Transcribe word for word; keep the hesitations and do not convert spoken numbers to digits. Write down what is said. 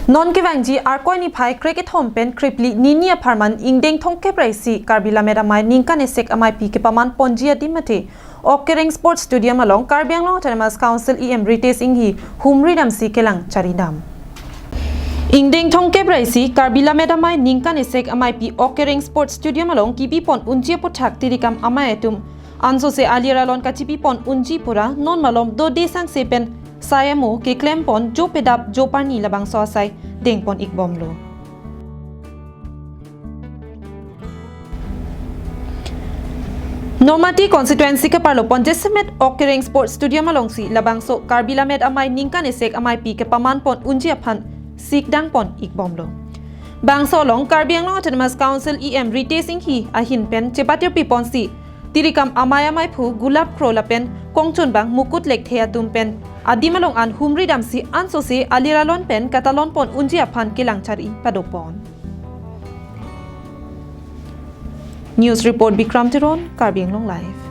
Non kevangji Arkoi niphai krekethom pen krephli nini apharman ingdeng thomkep ra isi Karbi Lammet Amei ningkan esek ameipi kepaman ponji adim mate Okereng Sports Stadium along Karbi Anglong Autonomous Council E M Ritesh Enghi humri damsi kelang charidam. Ingdeng thomkep ra isi Karbi Lammet Amei ningkan esek ameipi Okereng Sports Stadium along kibipon unji aputhak tirikam amei atum ansose alir alon kachipipon unji pura non malom dode sangse pen sai amo keklempon jo pedap jo parni labangso asai dengpon ikbomlo. Nomati constituency keparlopon jasemet Okereng Sports Stadium alongsi labangso Karbi Lammet Amei ningkan esek ameipi kepamanpon unji aphan sikdangpon ikbomlo. Bangso along Karbi Anglong Autonomous Council E M Ritesh Enghi ahin pen chepatirpiponsi tirikam amei ameiphu Gulap Kro lapen kongchunbang Mukut Lekthe atum pen adim along an humri damsi ansose alir alon pen katalonpon unji aphan kelang chari padopon. News report Bikram Teron, Karbi Anglong Live.